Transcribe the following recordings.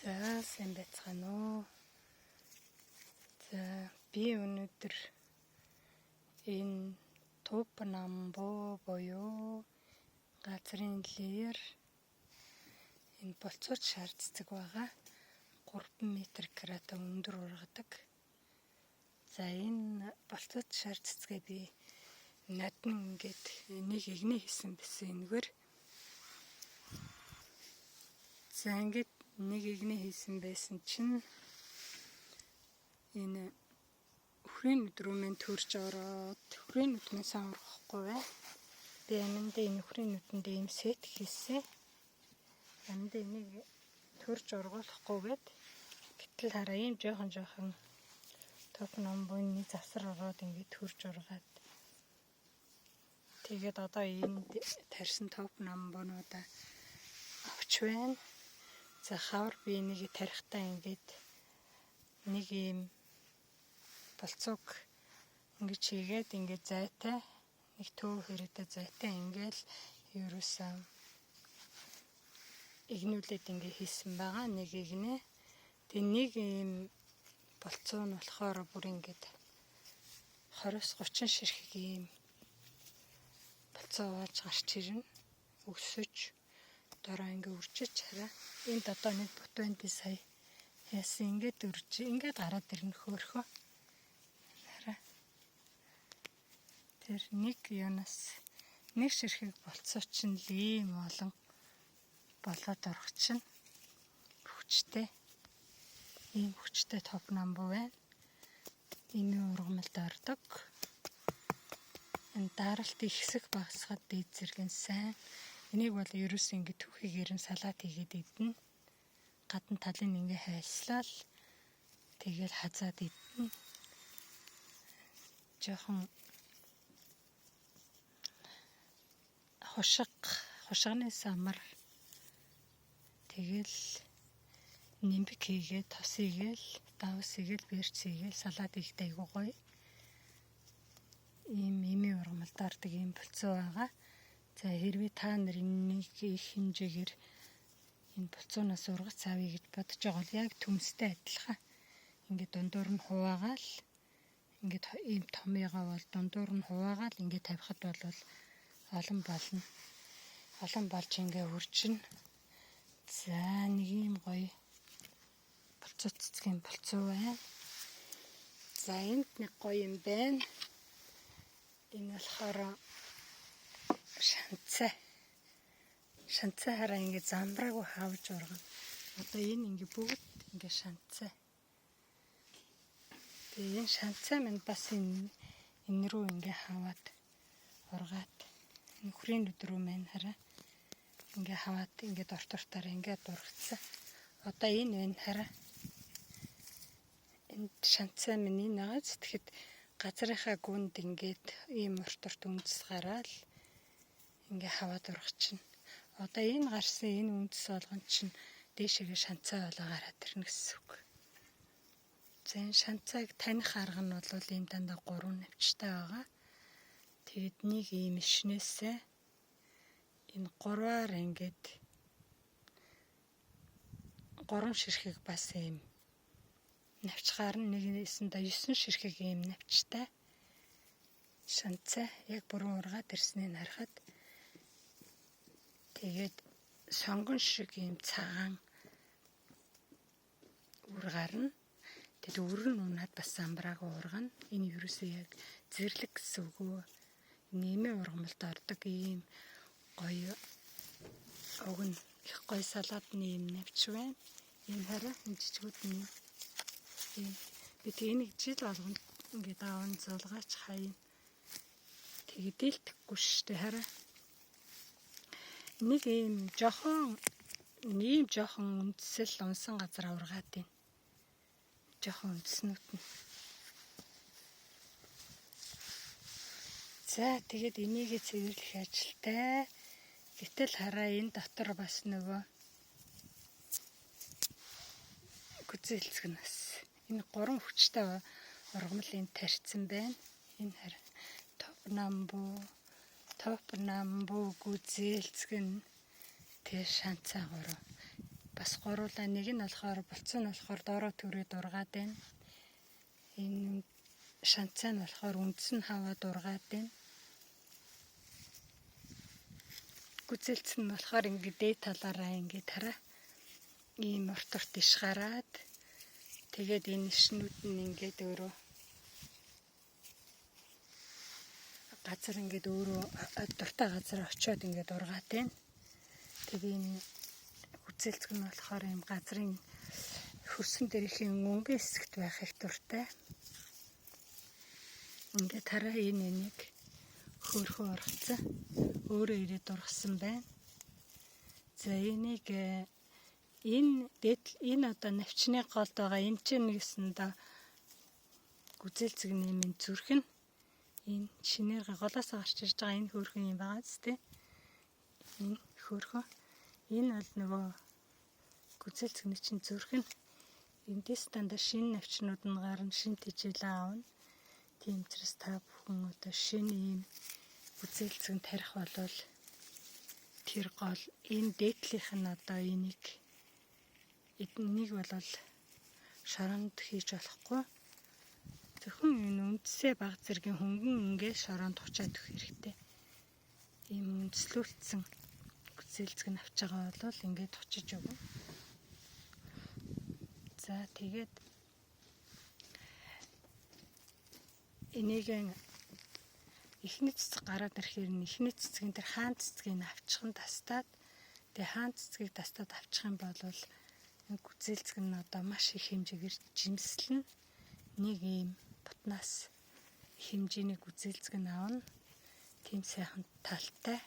За, сайн байцгаана уу? За, би өнөөдөр энэ топинамбур буюу газрын лер энэ болцооч шар цэцэг байгаа. 3 м крата өндөр ургадаг. За, энэ болцооч шар цэцгээ би нодон ингээд нэг игнэ хийсэн байсан энэгээр. За, ингээд нэг игнэ хийсэн байсан чинь энэ үхрийн нүд рүү мэн төрж ороод үхрийн нүднээс ургахгүй бай. Би аминдаа энэ үхрийн нүдэндээ ийм сет хийсэн. Аминдаа энийг төрж ургуулахгүйгээд гэтэл хараа ийм жоохон жоохон топинамбуны завсар ороод ингээд төрж ургаад тэгээд одоо энд тарьсан топинамбунуудаа авч байна. За, хавар би энийг тарихдаа ингээд нэг ийм болцоог ингэж хийгээд ингээд зайтай нэг төв хэрэгтэй зайтай ингээл ерөөсөө игнүүлээд ингээ хийсэн байгаа нэг игнэ. Тэгээ нэг ийм болцоо нь болохоор бүр ингээд 20-30 ширхэг ийм болцоо болж гарч ирнэ. Өсөж дороо ингээ үржиж хараа. Энд одоо нэг бут байна, би сая яасан ингээд үрж ингээд гараад ирнэ хөөрхөө. Хараа. Тэр нэг юунаас нэг ширхэг болцоо чинь л ийм олон болоод орох чинь хүчтэй. Ийм хүчтэй топинамбур байна. Энэ ургамалд ордог. Энэ даралт ихсэх багасгаад дээд зэрэг нь сайн. Энийг бол ерөөсөө ингэ түүхийгээр нь салат хийгээд идэнэ. Гадна талын ингээ хайлслал тэгэл хазаад идэнэ. Жохон хушганы самар тэгэл нимбэг хийгээд тос хийгээл давс хийгээл перц хийгээл салат хийхдээ айгуу гоё. Ийм эмийн ургамалд ордог ийм болцоо байгаа. За, хэрвээ та нар энийг их хэмжээгээр энэ болцооноос ургац авъя гэж бодож байгаа бол яг төмстэй адилхан. Ингээд дундуур нь хуваагаал ингээд ийм томьёогоо бол дундуур нь хуваагаал ингээд тавихад бол олон болно. Олон болж ингээ үржинэ. За, нэг ийм гоё болцоо цэцгийн болцоо байна. За, энд нэг гоё юм байна. Энэ болохоор шанцай. Шанцай хараа ингээ замбраагүй хавж ургана. Одоо энэ ингээ бүгд ингээ шанцай. Тэгээ энэ шанцай минь бас энэ рүү ингээ хаваад ургаад нөхрийн нүд рүү маань хараа ингээ хаваад ингээд орт ортоор ингээд ургацсан. Одоо энэ байна хараа. Энэ шанцай минь энэ байгаа тэгэхэд газрынхаа гүнд ингээд ийм урт урт үндэс гараал ингээ хаваад ургачихна. Одоо энэ гарсан энэ үндэс болгон чинь дээшээгээ шанцай болоо гараад ирнэ гэсэн үг. За, энэ шанцайг таних арга нь бол ийм дандаа 3 навчтай байгаа. Тэгээд нэг ийм ишнээсээ энэ 3-аар ингээд 3 ширхэг бас ийм навч гарна. Нэгнээсэндээ 9 ширхэг ийм навчтай шанцай яг бүрэн ургаад ирснийг харахад тэгээд сонгон шиг ийм цагаан үр гарна. Тэгэд үр нь унаад бас замбраагүй ургана. Энэ ерөөсөө яг зэрлэг гэсэн үг үү. Нэмээ ургамалд ордог ийм гоё уг нь их гоё салаатны ийм навч байна. Энэ хараа энэ жижигүүд нь ийм би тэг энийг жил болгоно ингээд аавн зулгаач хаяа. Тэгээд дийлдэхгүй шүү дээ хараа. Нэг ийм жоохон үндэсэл унсан газар аваргаад байна. Жоохон үндэснүүд нь. За, тэгээд энийгээ цэвэрлэх ажилтай. Гэтэл хараа энэ дотор бас нөгөө гүзээлцэг нь бас энэ 3 хүчтэй ургамал энд тарьсан байна. Энэ хараа топинамбур гүзээлцэг нь тэгээ шанцаа 3. Бас гуруулаа нэг нь болохоор булцуу нь болохоор доороо төрөөд ургаад байна. Энэ шанцаа нь болохоор үндэс нь хаваад ургаад байна. Гүзээлц нь болохоор ингээд дээд талаараа ингээд хараа ийм урт урт иш гараад тэгээд энэ ишнүүд нь ингээд өөрөө газар ингээд өөрөө дуртай газар очиод ингээд ургаад байна. Тэгээ энэ гүзээлцэг нь болохоор ийм газрын хөрсөн дээрхийн өнгөн хэсэгт байх их дуртай. Ингээд хараа энэ энийг хөөрхөн ургацсан. Өөрөө ирээд ургасан байна. За энийг энэ дээд энэ одоо навчны голд байгаа энэ чинь нэгсэндээ гүзээлцэг нэмийн зүрх нь энэ шинээр голоос гарч ирж байгаа энэ хөөрхөн юм байгаа зү тэ. Энэ хөөрхөн энэ бол нөгөө гүзээлцэгний чинь зүрх нь эндээс дандаа шинэ навчнууд нь гарна, шинэ тэжээлээ авна. Тийм учраас та бүхэн одоо шинэ ийм гүзээлцгэн тарих болвол тэр гол энэ дээдлийнх нь одоо энийг эднийг болол шоронд хийж болохгүй. Зөвхөн энэ үндсээ баг зэргийн хөнгөн ингээд шоронд хучаад өгөх хэрэгтэй. Ийм үндслүүлсэн гүзээлцгэн авч байгаа бол ингээд хучиж өгнө. За тэгээд энийг эхний цэцэг гараад ирэхээр нь эхний цэцгийн тэр хаан цэцгийг авчихан тастаад тэгээ хаан цэцгийг тастаад авчих юм бол гүзээлцэг нь одоо маш их хэмжээгээр жимслэн нэг ийм бутнаас их хэмжээний гүзээлцэг нь авна. Тийм сайхан талтай.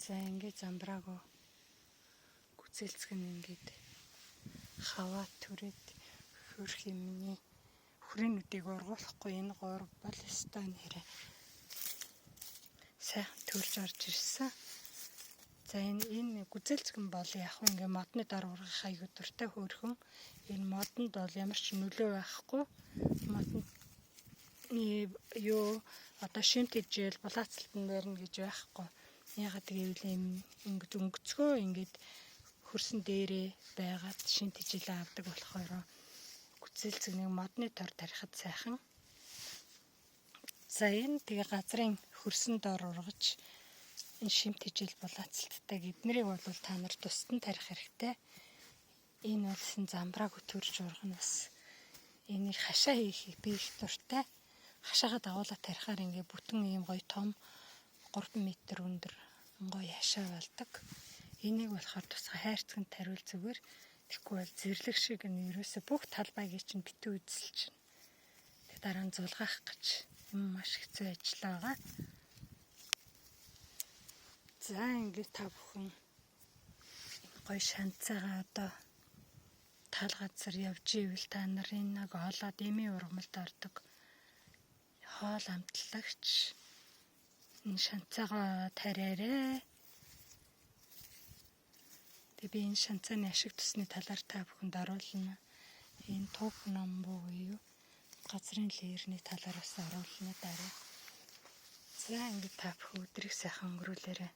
За ингээд замбраагүй гүзээлцэг нь ингээд хаваа түрээд хөрх юмны хүрээнүүдийг ургуулахгүй энэ гурав бол ёстой нэрэ сайхан төрж орж ирсэн. За энэ гүзээлцгэн бол яг хөө ингээ модны дор ургах аягүй дуртай хөөрхөн. Энэ модонд бол ямар ч нөлөө байхгүй. Модны юу одоо шим тэжээл булаацалтан барина гэж байхгүй. Ягаад гэвэл ийм ингээд өнгөцгөө ингээд хөрсөн дээрээ байгаад шим тэжээлээ авдаг болохоор гүзээлцгэнийг модны тор тарихад сайхан. За энэ тэгээ газрын хөрсөн дор ургаж энэ шим тэжээл булаацалттай эднэрийг бол та нар тусад нь тарих хэрэгтэй. Энэ болсон замбраагүй төрж ургана бас энийг хашаа хийхийг би их дуртай. Хашаагаа дагуулаад тарихаар ингээ бүтэн ийм гоё том 3 м өндөр гоё хашаа болдог. Энийг болохоор тусгай хайрцагт тариул зүгээр. Тэгэхгүй бол зэрлэг шиг нь ерөөсө бүх талбайг чинь битүү эзэлж чинь. Тэг дараа нь зулгаах гэж юм маш хэцүү ажил байгаа. За ингээд та бүхэн гоё шанцаагаа одоо тал газар явж ивэл та нарын нэг олоод эмийн ургамалд ордог хоол амтлагч энэ шанцаагаа тариарай. Тэг би энэ шанцааны ашиг тусны талаар та бүхэнд оруулна. Энэ туг ном буюу газрын лээрний талаар бас оруулна дараа. За ингээд та бүхэн өдрийг сайхан өнгөрүүлээрэй.